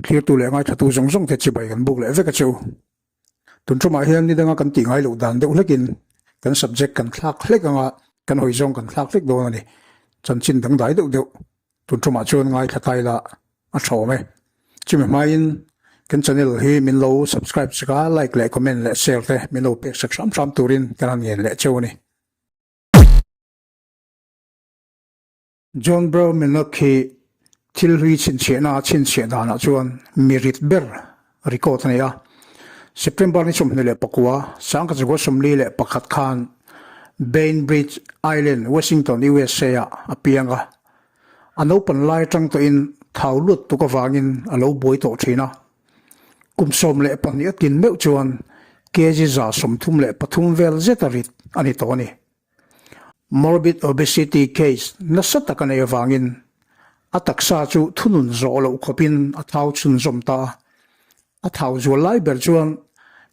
Thlirtu leh ngaithlatu zawng zawng te chibai kan buk leh vek a che u. Tun ṭumah hian ni danga kan tih ngai loh dan deuh hlekin kan subject kan thlak hlek anga kan hawi zawng kan thlak hlek dawn a ni. Chanchin dangdai deuh deuh tun ṭumah chuan ngaithla ta ila a ṭha awm e. Chumi hmain kan channel hi min lo subscribe sak a, like leh comment leh share te min lo pek sak hram hram turin kan han ngen leh cheu a ni. John Brown Minnock hi thil hlui chhinchhiahna a chhinchhiah danah chuan mi rit ber record a nei a. September ni 29, 1941 khan Bainbridge Island, Washington, USA ah a piang a. A naupan lai atang tawhin thau lut tuk avangin a lo buai tawh thin a. Kum 12 a tlin meuh chuan kg 133 vel zeta rit a ni tawh a ni. Morbid obesity case nasa tak a neih avangin a taksa chu thunun zawh loh khawpin a thau chhunzawm ta a. A thau zual lai ber chuan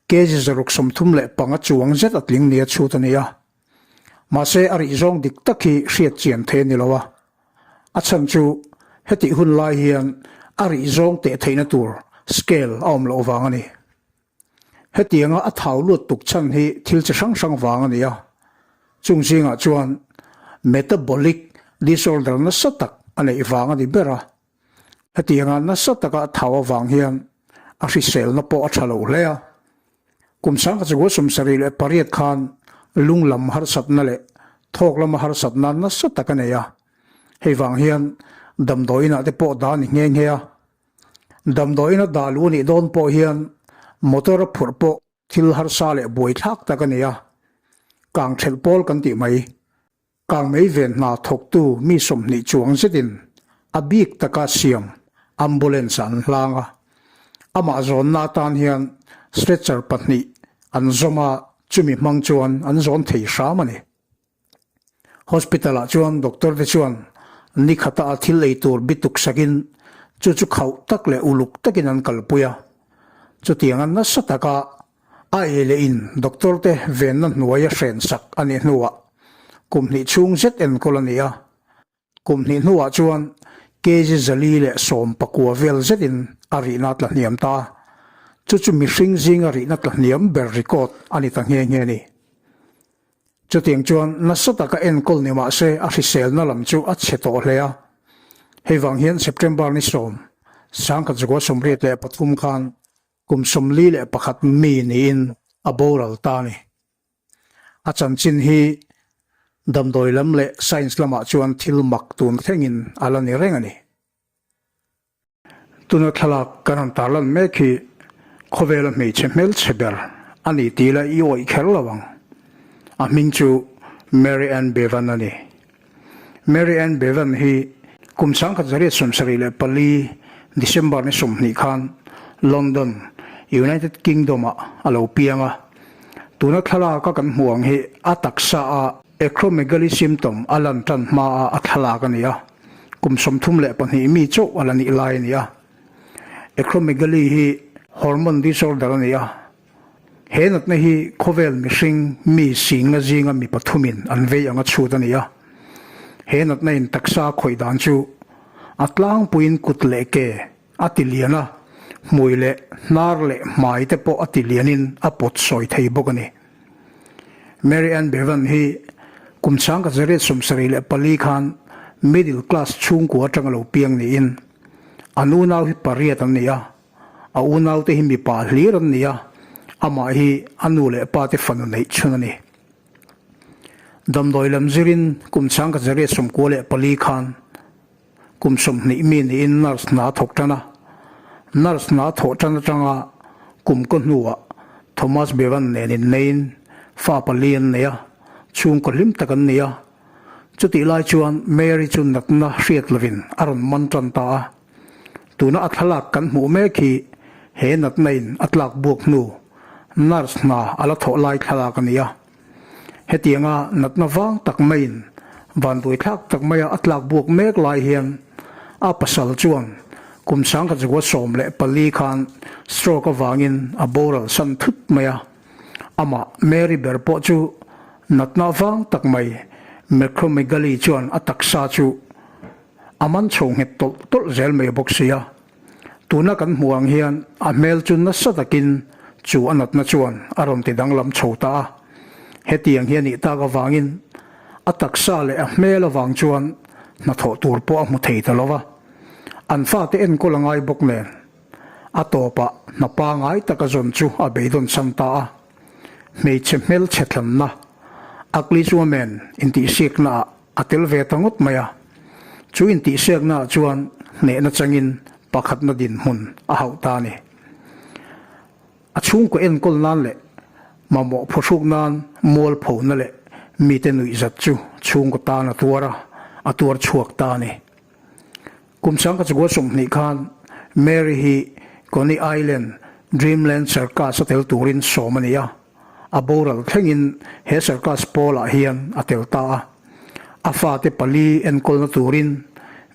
kg 635 chuang zet a tling nia chhut a ni a. Mahse a rih zawng dik tak hi hriat chian thei a ni lo a. A chhan chu hetih hun lai hian a rih zawng teh theihna tur scale a awm loh vang a ni. Hetianga a thau lut tuk chhan hi thil chi hrang hrang vang a ni a, chung zingah chuan metabolic disorder nasa tak a neih vang a ni ber a. Hetianga nasa taka a thau avang hian a hriselna pawh a tha lo hle a. Kum 1978 khan lung lam harsatna leh thawk lama harsatna nasa tak a nei a, hei vang hian damdawiinah te pawh dah a ni nghe nghe a. Damdawiin a dah luh nih dawn pawh hian motor a phurh pawh thil harsa leh buaithlak tak a ni a, kang thelh pawl kan tih mai. Kang mei ven hna thawktu mi 20 chuang zetin a bik taka siam ambulance ah an hlang a, amah zawnna atan hian stretcher pahnih an zawm a, chumi hmang chuan an zawn thei hram a ni. Hospital ah chuan doctor te chuan ni khata a thil ei tur bituk sakin chu chu khauh tak leh uluk takin an kalpui a. Chutianga nasa taka a ei leh in doctor te venna hnuaia hren sak a nih hnuah kum hnih chhung zet enkawl a ni a. Kum hnih hnuah chuan kg 419 vel zetin a rihna a tla hniam ta a, chu chu mihring zinga rihna tla hniam ber record a ni ta nghe nghe a ni. Chutiang chuan nasa taka enkawl ni mah se a hriselna lam chu a chhe tawh hle a, hei vang hian September ni 10, 1983 khan kum 41 mi niin a boral ta a ni. A chanchin hi damdawi lam leh science lamah chuan thil mak tun thlengin a la ni reng a ni. Tuna thlalak kan han tarlan mek hi khawvela hmeichhe hmelchhe ber a ni tih la i awih kher lo ang. A hming chu Mary Ann Bevan a ni. Mary Ann Bevan hi kum 1974 December ni 20 khan London, United Kingdom-ah a lo piang a. Tuna thlalaka kan hmuh ang hi a taksa a acromegaly symptom a lan tan hmaa a thlalak a ni a, kum 32 mi chauh a la nih lai a ni a. Acromegaly hi hormone disorder a ni a, He natna hi khawvel mihring mi singna zinga mi pathumin an vei anga chhut a ni a. He natna in taksa khawih dan chu a tlangpuiin kut leh ke a ti lian a, hmui leh hnar leh hmai te pawh a ti lianin a pawt sawi thei bawk a ni. Mary Ann Bevan hi kum 1974 khan middle class chhungkua atanga lo piang niin an unau hi pariat an ni a. A unaute hi mipa hlir an ni a, amah hi a nu leh pa te fanu neih chhun a ni. Damdawi lam zirin kum 1994 khan kum 20 mi niin nurse hna a thawk tan a. Nurse hna a thawh tan atanga kum kaw hnuah Thomas Bevan nen inneiin fa pali an nei a, chhungkaw hlim tak an ni a. Chutih lai chuan Mary chu natna hriat lovin a rawn man tan ta a. Tuna a thlalak kan hmuh mek hi he natna in a tlak buak hnu nurse hna a la thawh lai thlalak a ni a. Hetianga natna vang tak maiin vanduaithlak tak maia a tlak buak mek lai hian a pasal chuan kum 1914 khan stroke avangin a boral san thut mai a. Amah Mary ber pawh chu natna vang tak mai macromegaly chuan a taksa chu A man chho nghet tawlh tawlh zel mai bawk si a. Tuna kan hmuh ang hian a hmel chu nasa takin chu a natna chuan a rawn ti danglam chho ta a. Hetiang hi a nih tak avangin a taksa leh a hmel avang chuan hnathawh tur pawh a hmu thei ta lo va. An fate enkawl a ngai bawk nen a tawpah hna pangai taka zawn chu a beidawn san ta a. Hmeichhe hmelchhe thlanna, ugly woman, intihsiaknaah a tel ve ta ngawt mai a. Chu intihsiaknaah chuan hnehna changin pakhatna dinhmun a hauh ta a ni. A chhungkaw enkawl nan leh mamawh phuhruk nan mualphona leh mite nuihzat chu chhungkaw tan a tuar a, a tuar chhuak ta a ni. Kum 19 20 khan Mary hi Coney Island Dreamland Circus a tel turin sawm a ni a, a boral thlengin he circus pawlah hian a tel ta a. A fate pali enkawlna turin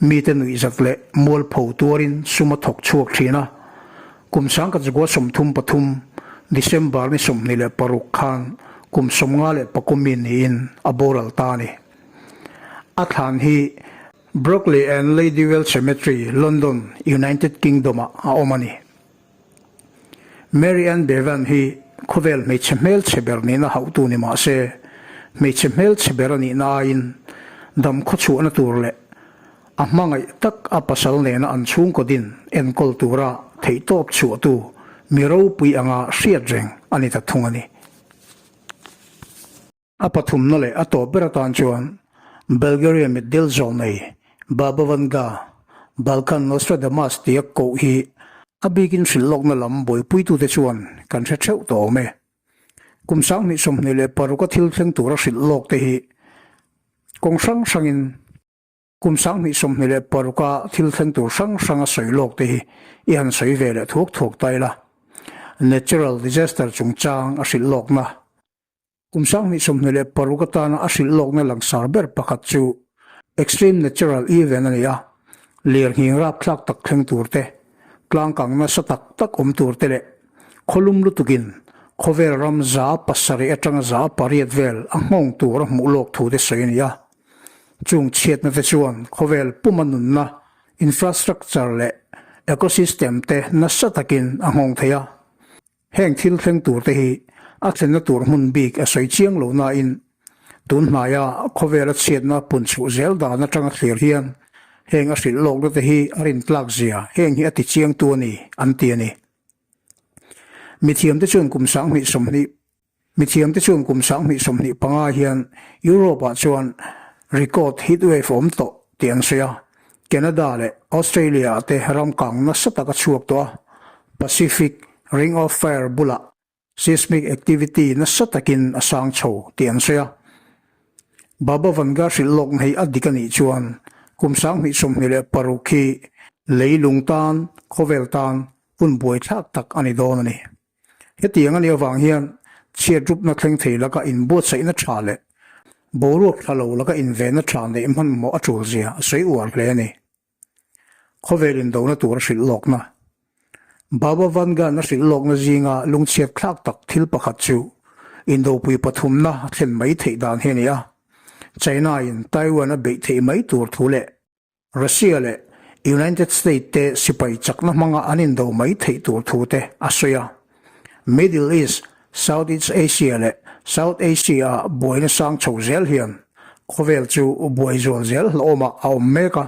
mite nuihzat leh mualpho tuarin sum a thawk chhuak thin a. Kum 1933 December ni 26 khan kum 54 mi niin a boral ta a ni. A thlan hi Brockley and Ladywell Cemetery, London, United Kingdom-ah a awm a ni. Mary Ann Bevan hi khawvel hmeichhe hmelchhe ber nihna hauhtu ni mah se, hmeichhe hmelchhe ber a nihna aiin dam khawchhuahna tur leh a hmangaih tak a pasal nena an chhungkaw din enkawl tura theihtawp chhuahtu mi ropui anga hriat reng a ni ta thung a ni. A pathumna leh a tawp ber atan chuan Bulgaria mitdel zawh nei Baba Vanga, Balkan Nostradamus tia koh hi a bikin hrilh lawkna lam buaipuitute chuan kan hre theuh tawh awm e. Kum 2026 a thil thleng tura hrilh lawk te hi kawng hrang hrangin Kum 2026 a thil thleng tur hrang hrang a sawi lawk te hi i han sawi ve leh thuak thuak ta ila. Natural disaster chungchang a hrilh lawkna Kum 2026 atana a hrilh lawkna langsar ber pakhat chu Extreme Natural Event a ni a, lirnghing rapthlak tak thleng tur te, tlangkang nasa tak tak awm tur te leh khawlum lutukin khawvel ram 700 atanga 800 vel a nghawng tur a hmuh lawk thu te sawi a ni a. Chung chhiatna te chuan khawvel puma nunna, infrastructure leh ecosystem te nasa takin a nghawng thei a. Heng thil thleng tur te hi a thlenna tur hmun bik a sawi chiang lo nain tun hnaia khawvela chhiatna pun chhuh zel dan atanga thlir hian heng a hrilh lawkna te hi a rintlak zia heng hi a ti chiangtu a ni an ti a ni. Mithiamte chuan kum 2020 Mithiamte chuan kum 2025 hian Europe-ah chuan record heatwave a awm tawh tih an sawi a, Canada leh Australia-ah te ram kang nasa tak a chhuak tawh a, Pacific Ring of Fire bulah seismic activity nasa takin a sang chho tih an sawi a. Baba Vanga hrilh lawkna hi a dik a nih chuan kum 2026 hi leilung tan, khawvel tan hun buaithlak tak a ni dawn a ni. Hetiang a nih avang hian chhiatrupna thleng thei laka inbuatsaihna tha leh boruak tha lo laka invenna tha neih hmanhmawh a tul zia a sawi uar hle a ni. Khawvel indona tur a hrilh lawkna. Baba Vangan a hrilh lawkna zinga lungchhiat thlak tak thil pakhat chu indopui pathumna a thlen mai theih dan hi a ni a. China-in Taiwan a beih theih mai tur thu leh Russia leh United States te sipai chakna hmanga an indo mai theih tur thu te a sawi a. Middle East, Southeast Asia leh South Asia-a buaina sang chho zel hian khawvel chu buai zual zel hlauhawmah a awm mek a,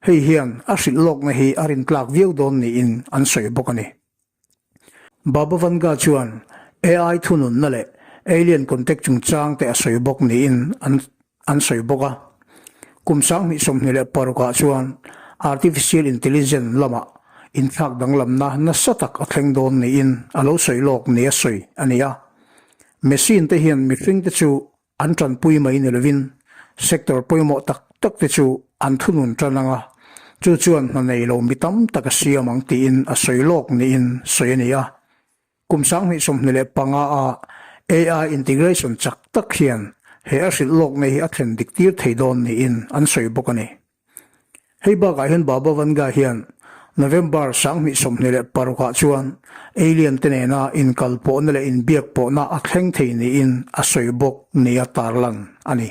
hei hian a hrilh lawkna hi a rintlak viau dawn niin an sawi bawk a ni. Baba Vanga chuan AI thununna leh alien contact chungchang te a sawi bawk niin an an sawi bawk a. Kum 2026 ah chuan artificial intelligence lamah inthlak danglamna nasa tak a thleng dawn niin a lo sawi lawk ni a sawi a ni a. Machine te hian mihring te chu An tanpui mai ni lovin sector pawimawh tak tak te chu an thunun tan ang a, chu chuan hna nei lo mi tam tak a siam ang tiin a sawi lawk niin sawi a ni a. Kum 2025 a AI integration chak tak hian he a hrilh lawkna hi a thlen dik tir thei dawn niin an sawi bawk a ni. Hei bakah hian Baba Vanga hian November 2026 ah chuan alien te nena inkalpawhna leh inbiakpawhna a thleng thei niin a sawi bawk nia tarlan a ni.